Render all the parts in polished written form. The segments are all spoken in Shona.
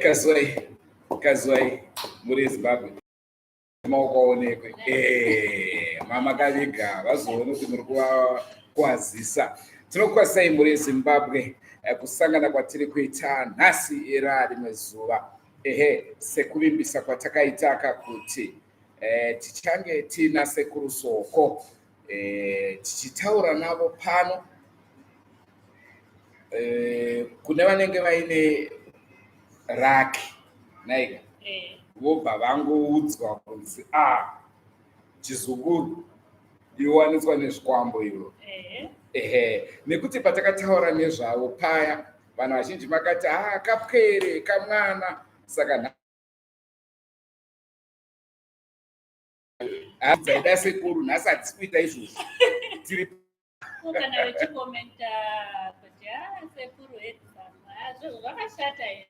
Kazwai, kazwai muri Zimbabwe. Maoko aonekwe. Mama kaviga vazoona kuti muri kuvakwazisa. Tinokukwazisai muri Zimbabwe kusangana kwatiri kuita nhasi era rimwe zuva. Ehe, sekuvimbisa kwatakaita kakuti tichange tiina Sekuru Soko tichitaura navo pano kune vanenge vaine raki naika vobva vangoudzwa kunzi a chizukuru iwaniswa nezvikwambo ivo. Ehe, nekuti patakataura nezvavo paya vanhu vazhinji makati ha kapwere kamwana, saka dzaida sekuru nhasi hatisi kuita izvozvo, tiri kana vechikomenta kuti a sekuru handsome, zvinhu zvakashata here?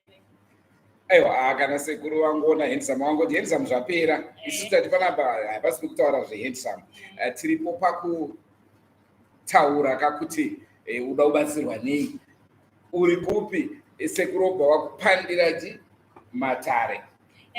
Aiwa, kana sekuru vangoona handsome vangoti handsome, zvapera. Isu tati panapa hapasi pekutaura zvehandsome, tiripo pakutaura kakuti uda kubatsirwa nei, uri kupi, sekuru obva wakupandira chi matare.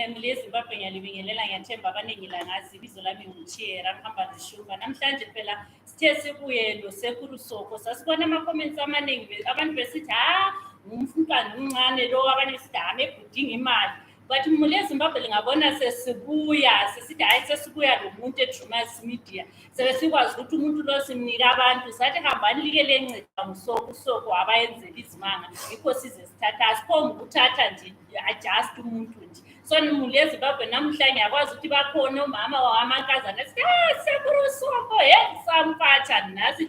Mule Zimbabwe, ngiyalibingelela. Ngiyathemba abaningi la ngazi ibizo lami nguChiera ngihamba zishumba. Namhlanje phela sithe sibuye nosekuru Soko. Sasibona ama-comments amaningi, abantu besithi ha ngumntwana omncane lo, abanye besithi ha maybe udinga imali, but mule Zimbabwe lingabona sesibuya sesithi hhayi sesibuya lo muntu eDrumas Media, sebesikwazi ukuthi umuntu lo simnika abantu. Sathi hambani like lenceda nguSoko, uSoko abayenzela izimanga, yikho size sithatha, asikhombi ukuthatha nje just umuntu nje. So mule Zimbabwe namuhla ngiyakwazi ukuthi bakhona omama wamankazana sithi ah sekuru Soko handsome pacha. Nasi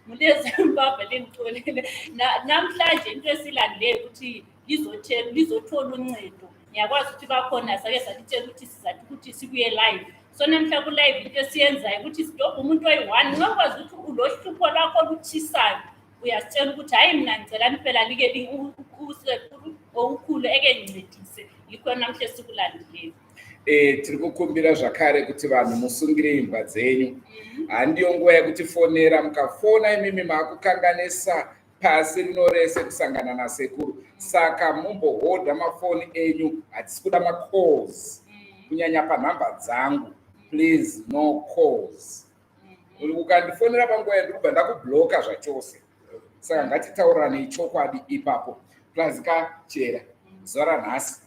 mule Zimbabwe, lingixolele, namhlanje into esilandileyo ukuthi lizothola uncedo. Ngiyakwazi ukuthi bakhona, sake salitshela ukuthi sizathi ukuthi sibuye live. So namhla ku-live into esiyenzayo ukuthi sidobhe umuntu oyi-one. Nxa ukwazi ukuthi ulohlupho lwakho olutshisayo, uyasitshela ukuthi hhayi mina ngicelani phela like usekuru okukhulu eke ngincedise. Yikho namhla esikulandileyo. Tiri kukumbira zvakare kuti vanhu musungire imbwa dzenyu. Handiyo nguva yekutifonera. Mukafona imimi maakukanganisa pasi rino rese kusangana nasekuru, saka mumbohodha mafoni enyu. Hatisi kuda macalls, kunyanya panhamba dzangu. Please, no calls. Ukandifonera panguva yandiri ndakubloka zvachose, saka ngatitauranei chokwadi ipapo. Plus kachera zuva ranhasi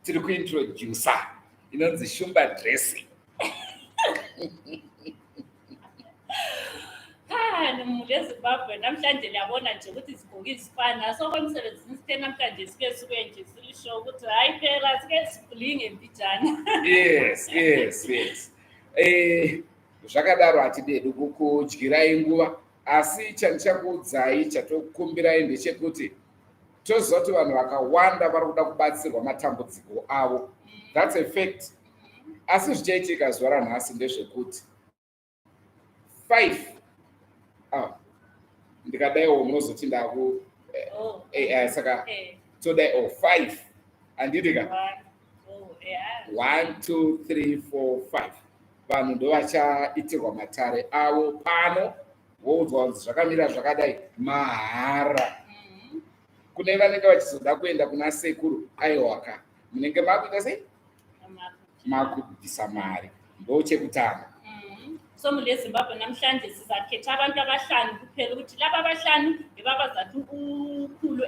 tiri kuintrodusa inonzi shumba dressing. Mule Zimbabwe, namhlanje liyabona nje ukuthi sigqoke izifana. So kwemsebenzini sithe namhlanje sike suke nje silisho ukuthi hayi phela sike siblinge mbijana. Yes, zvakadaro hatidedi kukudyirai nguva, asi chandichakuudzai, chatokumbirai ndechekuti toziva kuti vanhu vakawanda vari kuda kubatsirwa matambudziko avo, that's a fact. Asi zvichaitika zuva ranhasi ndezvekuti five, ah, ndikadaiwo munozoti ndaku saka todai o five, handiti ka? One, two, three, four, five vanhu ndo vachaitirwa matare avo pano, woudzwa kunzi zvakamira zvakadai, mahara. Kune vanenge vachizoda kuenda kuna sekuru, aiwaka, munenge makuita sei? Makubvisa mari, ndo chekutanga. So mule Zimbabwe, namhlanje sizakhetha abantu abahlanu kuphela, ukuthi laba abahlanu ebabazathi ukhulu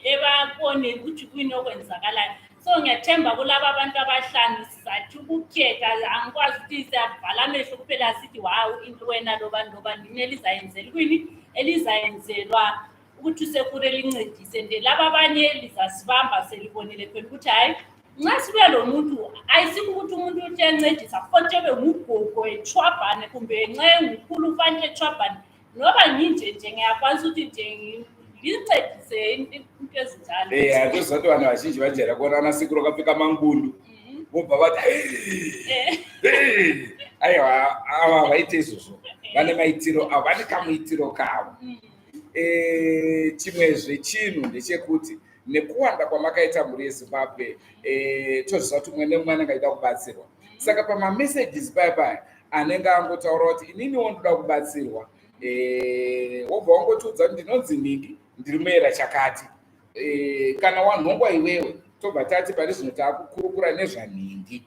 ebabone ukuthi kuyini okwenzakalayo. So ngiyathemba kulaba abantu abahlanu sizathi ukukhetha, angikwazi ukuthi siyavala amehlo kuphela sithi wawu into wena lobani lobani yini elizayenzela kuyini elizayenzelwa ukuthi usekuru elincedise nje. Laba abanye lizasibamba selibonile phela ukuthi hhayi nxa sibuya lo muntu, ayisikho ukuthi umuntu uthi uyancedisa kufanele ebe ngugogo ethwabhane kumbe nxa engukhulu kufanele ethwabhane, noba nginje nje ngiyakwanisa ukuthi nje ngincedise into ezinjalo. Eya, toziva kuti vanhu vazhinji vajaira kuona ana sekuru vakapfeka mangundu, vobva vati aiwa, ava vaite izvozvo, vane maitiro avo, vane kamuitiro kavo. Chimwezve chinhu ndechekuti nekuwanda kwamakaita mhuri yeZimbabwe, toziva kuti mumwe nemumwe anenge achida kubatsirwa, saka pamamessages paya paya anenge angotaura kuti ininiwo ndoda kubatsirwa, wobva wangotiudza kuti ndinonzi nhingi, ndiri muyera chakati. Kana wanhongwa iwewe, tobva tati pari zvino taakukurukura nezvanhingi.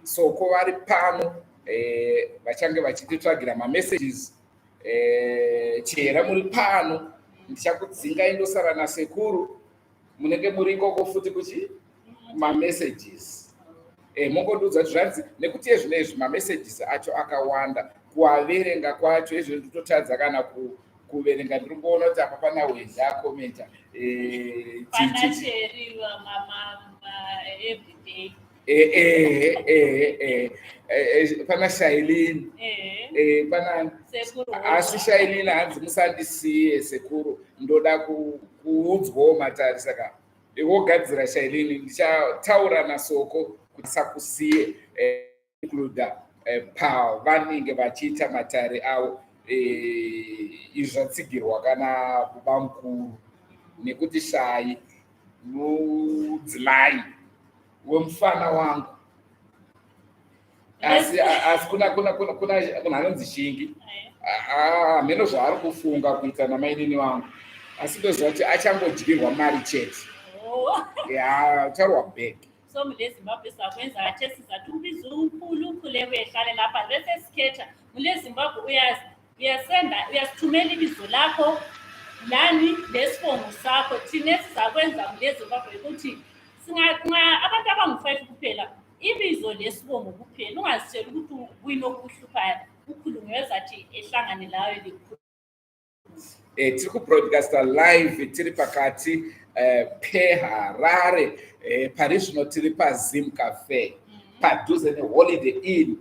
Soko vari pano, vachange vachititsvagira mamessages. Chera muri pano, ndichakudzingai ndosara nasekuru. Munenge muri ikoko futi kuchi mamessages. Mongondiudza kuti zvanzi, nekuti ezvino izvi mamessages acho akawanda, kuaverenga kwacho izvo ndototadza kana kuverenga. Ndiri kuona kuti apa pana Wenda akomenta. Pana Cheri everyday. Pana Shailini, pana Sekuru. Asi Shailini hanzi, "Musandisiye sekuru, ndoda kuudzwawo matare." Saka wogadzira, Shailini, ndichataura naSoko kuti sakusiye, includa pavanenge vachiita matare avo. Izvi zvatsigirwa kana kuba mukuru, nekuti Shai mudzimai wemufana wangu, asi kuna anonzi Shingi, hameno zvaari kufunga kuita namainini vangu, asi ndoziva kuti achangodyirwa mari chete. Ya, ucharwa bag. So mule Zimbabwe, sakwenza athe sizathi ubiza umkhulu, ukhuleko ehlale lapha, bese sikhetha. Mule Zimbabwe, uyasenda, uyasithumela ibizo lakho lani lesibongo sakho. Thina sizakwenza mule Zimbabwe ukuthi abantu abangu-5 kuphela, ibizo lesibongo kuphela. Ungazitsheli ukuthi kuyini okuhluphayo, ukhulume wezathi ehlangane lawe likhulu. Tiri kubroadcasta live, tiri pakati peHarare. Pari zvino tiri paZim Cafe, padhuze neHoliday Inn.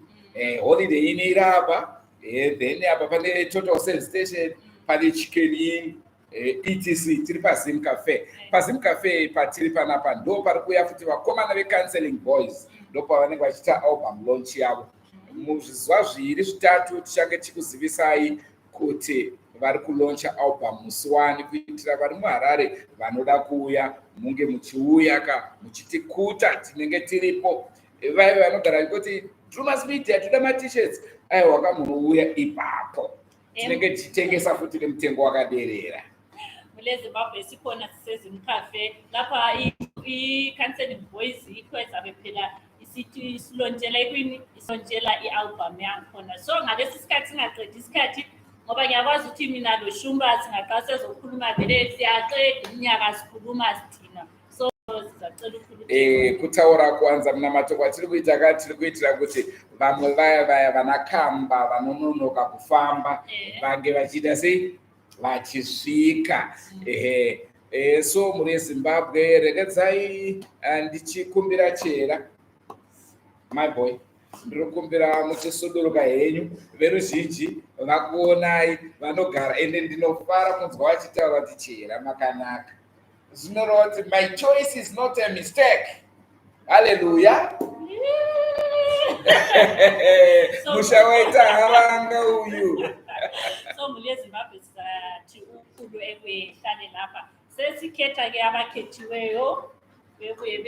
Holiday Inn iri apa, then apa pane Total Service Station, pane Chicken Inn, etc. Tiri paZim Cafe. PaZim Cafe patiri panapa ndo pari kuuya futi vakomana veCounseling Boys, ndo pavanenge vachiita album launch yavo. Muzvizuva 2 3 tichange tichikuzivisai kuti vari kulauncha album musi wani, kuitira vari muHarare vanoda kuuya, munge muchiuya ka muchitikuta, tinenge tiripo. Vaive vanogara kuti Drumas Media, toda maT-shirts, aiwa kamunouya ipapo, tinenge tichitengesa futi nemutengo wakaderera. Kule Zimbabwe, sikhona, siseZimcafe lapha. I-Counseling Boys ikho ezabe phela isithi isilontshela ikwini, isilontshela i-album yangikhona. So ngalesi sikhathi singaqedi isikhathi, ngoba ngiyakwazi ukuthi mina lo Shumba singaqala sezokhuluma, vele siyaqeda iminyaka sikhuluma sithina. So sizacela ukhulu. Kutaura kuwanza munamato kwatiri kuita ka, tiri kuitira kuti vamwe vaya vaya vanakamba vanononoka kufamba vange vachiita sei, vachisvika. Ehe, so mhuri yeZimbabwe, regedzai ndichikumbira Chera, my boy, ndiri kukumbira muchisuduruka henyu, veruzhinji vakuonai vanogara. Ende ndinofara kunzwa vachitaura kuti Chera makanaka, zvinoreva kuti my choice is not a mistake. Haleluya! Musha waita haranga uyu. So mhuri yeZimbabwe, sizathi ukhulu ebuye ehlale lapha, sesikhetha-ke abakhethiweyo, bebuye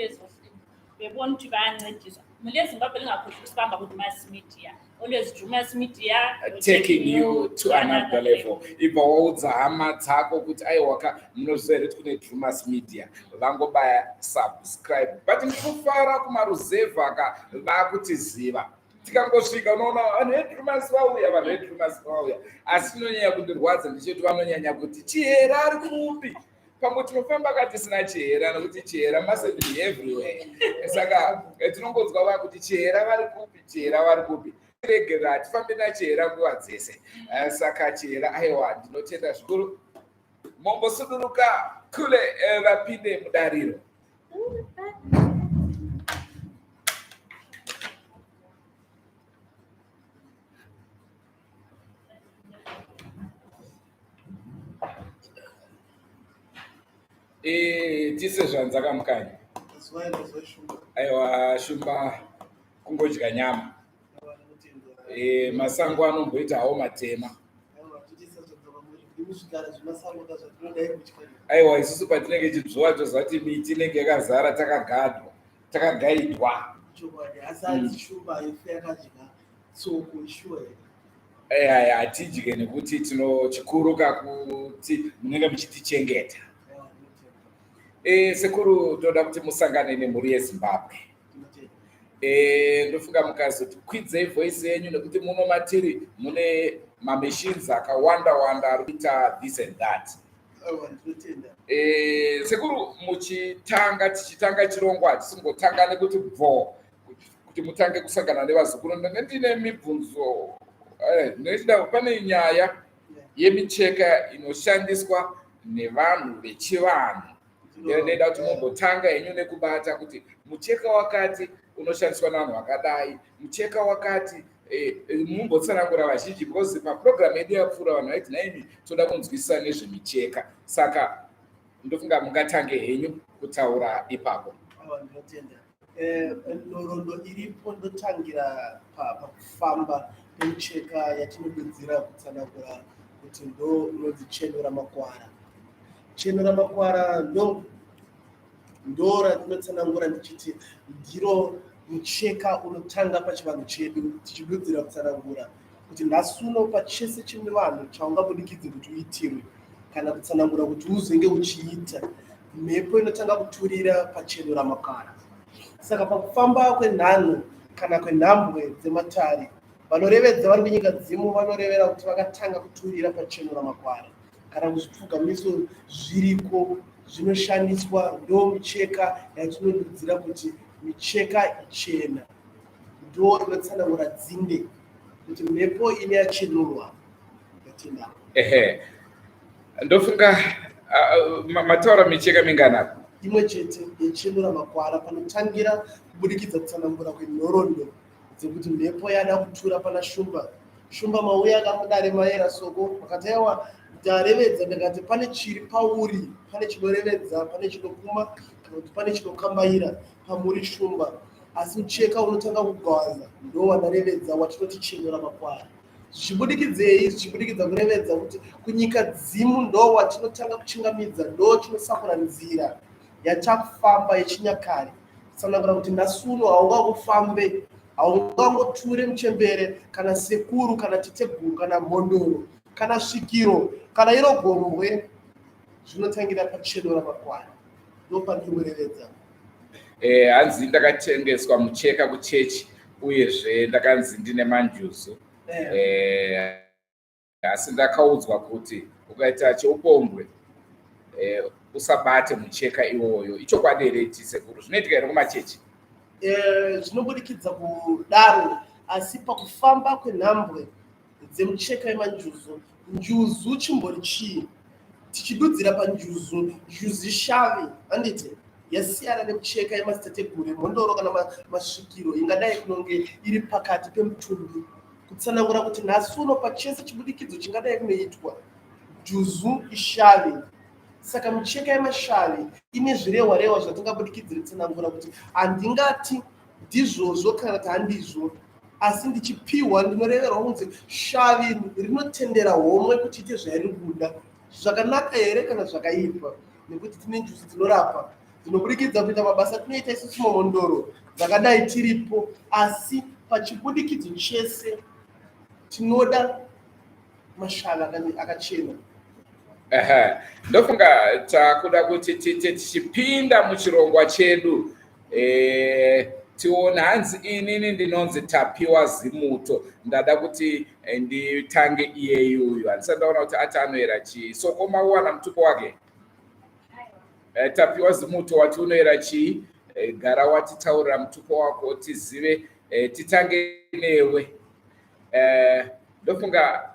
bebona ukuthi bayancediswa. Mhuri yeZimbabwe, lingakhohlwa ukusibamba kuDrumas Media. Always Drumas Media, taking you to another level. Ibva waudza hama dzako kuti aiwaka, munoziva here kuti kune Drumas Media? Vangobaya subscribe. But ndikufara kumaruzevha ka vakutiziva, tikangosvika unoona vanhu veDrumas vauya, vanhu veDrumas vauya. Asi chinonyanya kundirwadza ndechekuti vanonyanya kuti Chihera ari kupi? Pamwe tinofamba katisina Chihera, nokuti Chihera must be everywhere. Saka tinongonzwa vakuti Chihera vari kupi, Chihera vari kupi? Regerera, hatifambi naChihera nguva dzese. Saka Chihera, aiwa, ndinotenda zvikuru. Mombosuduruka kule, vapinde mudariro. Tise zvanza kamukanya. Aiwa Shumba, kungodya nyama. Masango anomboita hawo matema. Aiwa, isusu patinenge tichidzvova toziva kuti miti inenge yakazara, takagadwa, takagaidwa. Chokwadi, asi hanzi Shumba haifi yakadya tsoko, ishuwa here? Aya, hatidye nekuti tinochikuruka kuti munenge muchitichengeta. Sekuru, toda kuti musangane nemhuri yeZimbabwe. Ndofunga mukazoti kwidzei voice yenyu, nekuti muno matiri mune mamachines akawanda wanda ari kuita this and that. Aiwa, ndinotenda. Sekuru, muchitanga, tichitanga chirongwa, hatisingotanga nekuti bvo kuti mutange kusangana nevazukuru. Ndenge ndine mibvunzo, ndinochida pane nyaya yemicheka inoshandiswa nevanhu vechivanhu. Ndinoda kuti mumbotanga henyu nekubata kuti mucheka wakati unoshandiswa nevanhu vakadai, mucheka wakati, mumbotsanangura vazhinji, because papurogiramu yedu yapfuura vanhu vaiti, "Naimi, toda kunzwisisa nezvemicheka." Saka ndofunga mungatange henyu kutaura ipapo. Aiwa, ndinotenda. Nhoroondo iripo, ndotangira pakufamba pemicheka yatinodudzira kutsanangura kuti ndo unonzi chenura makwara. Chenura makwara ndo ratinotsanangura ndichiti ndiro mucheka unotanga pachivanhu chedu, tichidudzira kutsanangura kuti nhasi uno pachese chimwe vanhu chaungabudikidze kuti uitirwe kana kutsanangura kuti uzenge uchiita, mhepo inotanga kuturira pachenura makwara. Saka pakufamba kwenhanho kana kwenhambwe dzematare, vanorevedza vari kunyika dzimu vanorevera kuti vakatanga kuturira pachenura makwara kana kuzvipfugamiso zviriko zvinoshandiswa. Ndo micheka yatinodudzira kuti micheka ichena, ndo inotsanangura dzinde kuti mhepo ine yachenurwa. Yatenda. Ehe, ndofunga mataura micheka mingana? Imwe chete yechenura makwara, panotangira kubudikidza kutsanangura kwenhoroondo dzekuti mhepo yada kutura pana Shumba. Shumba mauya akamudare mayera Soko, vakati, "Aiwa, ndarevedza." Ndakati pane chiri pauri, pane chinorevedza, pane chinokuma, kana kuti pane chinokambaira pamuri Shumba, asi mucheka unotanga kugwaza ndo wanarevedza watinoti chenura makwara. Zvichibudikidzei? Zvichibudikidza kurevedza kuti kunyika dzimu ndo watinotanga kuchingamidza, ndo chinosakura nzira yatakufamba yechinyakare, kutsanangura kuti nhasi uno haungangofambe, haungangoture muchembere kana sekuru kana teteguru kana mhondoro kana svikiro kana iro gombwe. Zvinotangira pacheno ramakwara, ndo pandinorevedza. Hanzi ndakatengeswa mucheka kuchechi, uyezve ndakanzi ndine manjuzu. Asi ndakaudzwa kuti ukaita cheupombwe, usabate mucheka iwoyo. Ichokwadi here ichi, sekuru? Zvinoitika here kumachechi? Zvinobudikidza kudaro, asi pakufamba kwenhambwe dzemucheka yemanjuzu, njuzu chimbori chii? Tichidudzira panjuzu, njuzu ishavi, handiti? Yasiyana nemucheka yemadzitateguru emhondoro kana masvikiro ingadai kunonge iri pakati pemutumbi, kutsanangura kuti nhasi uno pachese chibudikidzo chingadai kunoitwa, njuzu ishavi. Saka micheka yemashavi ine zvirehwa rehwa zvatingabudikidzire kutsanangura kuti handingati ndizvozvo kana kuti handizvo, asi ndichipiwa ndinoreverwa kunzi shavi rinotendera homwe kuti ite zvairi kuda, zvakanaka here kana zvakaipa, nekuti tine njuzu dzinorapa, dzinobudikidza kuita mabasa atinoita isusu mumhondoro dzakadai tiripo, asi pachibudikidzo chese tinoda mashavi akachena. Ehe, ndofunga takuda kuti tite tichipinda muchirongwa chedu. Tione hanzi, "Inini ndinonzi Tapiwa Zimuto, ndada kuti nditange iyeyuyu." Handisati ndaona kuti ati anoyera chii. Soko, mauwana mutupo wake? Tapiwa Zimuto, wati unoyera chii? Gara watitaurira mutupo wako tizive. Titange newe. Ndofunga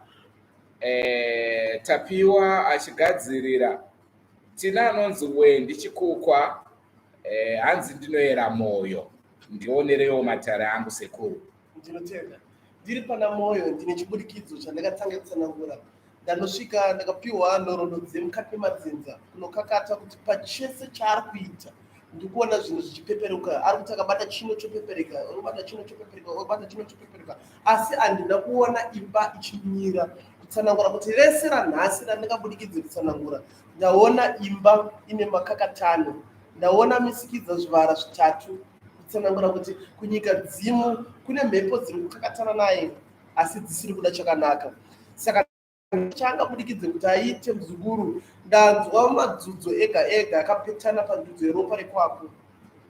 Tapiwa achigadzirira, tina anonzi Wendi Chikukwa. Hanzi, "Ndinoyera mwoyo, ndionerewo matare angu, sekuru." Ndinotenda. Ndiri pana mwoyo, ndine chibudikidzo chandakatanga kutsanangura. Ndanosvika ndakapiwa nhoroondo dzemukati memadzinza kunokakata kuti pachese chaari kuita ndikuona zvinhu zvichipeperuka. Ari kuti akabata chino chopepereka, obata chino chopepereka, obata chino chopepereka, asi handina kuona imba ichimira. Kutsanangura kuti rese ranhasi randingabudikidze kutsanangura, ndaona imba ine makakatano, ndaona misikidza zvivara zvitatu, kutsanangura kuti kunyika dzimu kune mhepo dziri kukakatana naye asi dzisiri kuda chakanaka. Saka chaangabudikidze kuti aite muzukuru Ndanzwa madzudzo ega ega akapetana pandudzo yeropa rekwako,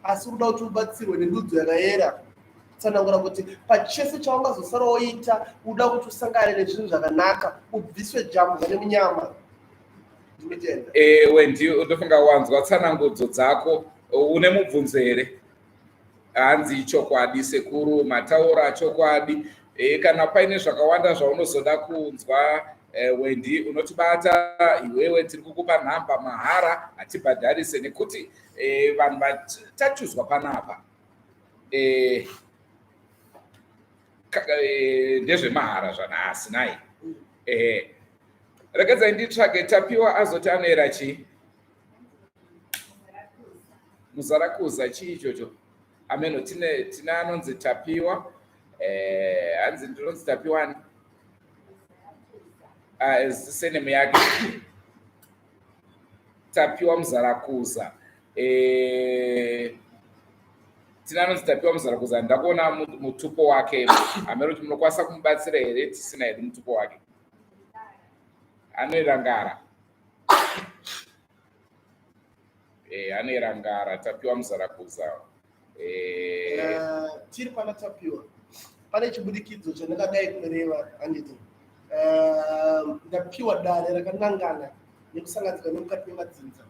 asi unoda kuti ubatsirwe nendudzo yakayera kutsanangura kuti pachese chaungazosara woita uda kuti usangane nezvinhu zvakanaka, ubviswe jambwa nemunyama. Ndinotenda. Ewe, ndofunga wanzwa tsanangudzo dzako. Une mubvunzo here? Hanzi chokwadi sekuru, mataura chokwadi. Kana paine zvakawanda zvaunozoda kunzwa, Wendi, unotibata iwewe. Tiri kukupa nhamba mahara, hatibhadharise nekuti vanhu vatachuzwa panapa ndezvemahara zvanhasi nai. Regedzai nditsvage Tapiwa azoti anoera chii, Muzarakuza chii ichocho, ameno. Tine anonzi Tapiwa, hanzi ndinonzi Tapiwani, surname yake Tapiwa Muzarakuza. Tine anonzi Tapiwa Muzarakuza, ndakuona mutupo wake. Ameno kuti munokwanisa kumubatsira here, tisina hedu mutupo wake. Anoera Ngara. Anoera Ngara, Tapiwa Muzarakuza. Tiri pana Tapiwa, pane chibudikidzo chandingadai kureva, handiti? Ndapiwa dare rakanangana nekusanganisika nemukati memadzinza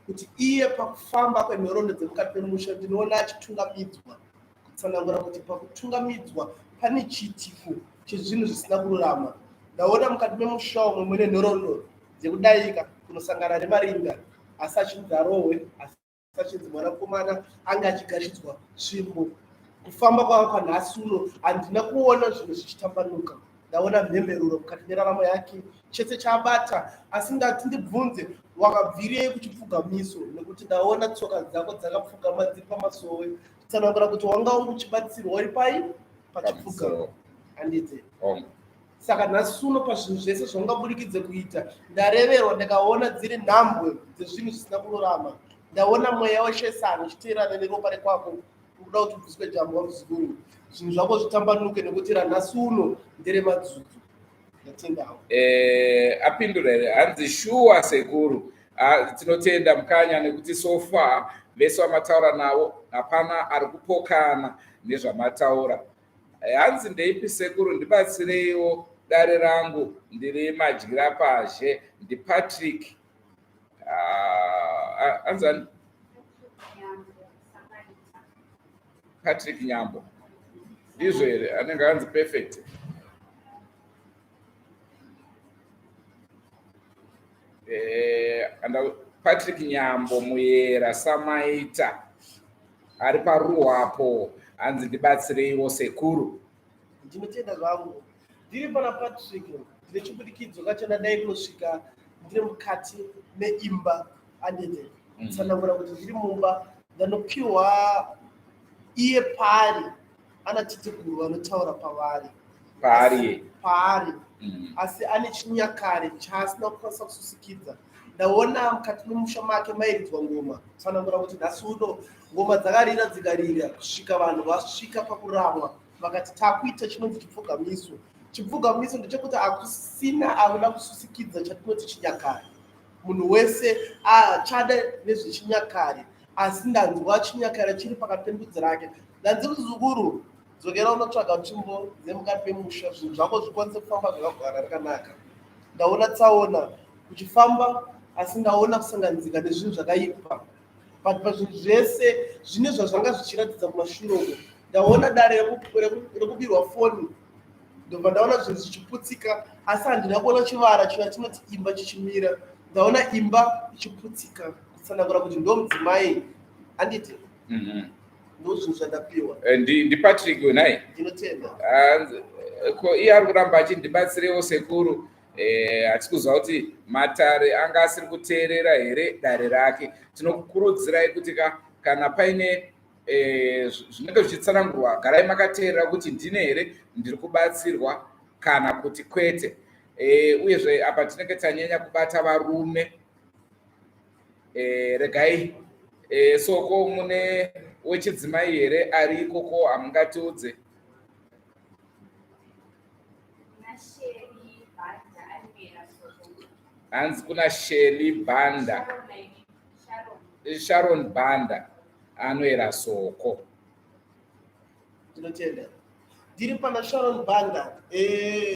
kuti iye pakufamba kwenhoroondo dzemukati memusha ndinoona achitungamidzwa, kutsanangura kuti pakutungamidzwa pane chiitiko chezvinhu zvisina kururama. Ndaona mukati memusha umwe mune nhoroondo dzekudaika kunosangana nemarinda, asi achinzi arohwe, asi achinzi mwanakomana anga achigashidzwa tsvimbo. Kufamba kwava kwanhasi uno handina kuona zvinhu zvichitambanuka. Ndaona mhemberuro mukati meraramo yake chese chaabata, asi ndati ndibvunze, wakabvirei kuchipfugamiso? Nekuti ndaona tsoka dzako dzakapfugama dziri pamasowe, kutsanangura kuti wanga uchibatsirwa uri pai pachipfugamo, handiti? Saka nhasi uno pazvinhu zvese zvaungaburikidze kuita, ndareverwa ndikaona dziri nhambwe dzezvinhu zvisina kururama. Ndaona mweya weshesano uchiteerana neropa rekwako, ukuda kuti ubviswe jambwa, muzukuru, zvinhu zvako zvitambanuke, nekuti ranhasi uno nderemadzudzo. Ndatendawo. Apindura here? Hanzi shuwa sekuru. Ah, tinotenda Mukanya nekuti so far vese vamataura navo hapana ari kupokana nezvamataura. Hanzi ndeipi sekuru, ndibatsireiwo dare rangu, ndiri madyira pazhe, ndiPatrick. Ah, hanzi ani? Patrick Nyambo, ndizvo here? Anenge anzi perfect. Patrick Nyambo Muyera Samaita, ari paruwapo. Hanzi ndibatsireiwo sekuru. Ndinotenda zvangu. Ndiri pana Patrick, ndine chibudikidzo kachandadai kunosvika ndiri mukati meimba, andete? Tsanangura kuti ndiri mumba, ndanopiwa iye paari ana teteguru vanotaura pavari. Paari. Paari. Asi ane chinyakare chaasina kukwanisa kususikidza. Ndaona mukati memusha make mairidzwa ngoma, tsanangura kuti nhasi uno ngoma dzakarira dzikarira kusvika vanhu vasvika pakuramwa, vakati takuita chinonzi chipfugamiso. Chipfugamiso ndechekuti hakusina akuda kususikidza chatinoti chinyakare. Munhu wese achada nezvechinyakare, asi ndanzwa chinyakare chiri pakati pendudzi rake. Ndanzi muzukuru, dzokera unotsvaga tsvimbo dzemukati memusha, zvinhu zvako zvikwanise kufamba zvakagwara rakanaka. Ndaona tsaona uchifamba, asi ndaona kusanganidzika nezvinhu zvakaipa, but pazvinhu zvese zvine zvazvanga zvichiratidza kumashure uko. Ndaona dare rekubirwa foni, ndobva ndaona zvinhu zvichiputsika, asi handina kuona chivara chiva chinoti imba chichimira. Ndaona imba ichiputsika, kutsanangura kuti ndo mudzimai, handiti? Ndo zvinhu zvandapiwa. NdiPatrick wenai. Ndinotenda. Ko iye ari kuramba achindibatsirewo sekuru. Hatisi kuziva kuti matare anga asiri kuteerera here dare rake. Tinokukurudzirai kuti kana paine zvinenge zvichitsanangurwa, garai makateerera kuti ndine here ndiri kubatsirwa kana kuti kwete. Uyezve apa tinenge tanyanya kubata varume. Regai, soko mune wechidzimai here ari ikoko? Hamungatiudze? Hanzi kuna Sheli Banda, Sharon Banda anoera Soko. Ndinotenda. Ndiri pana Sharon Banda.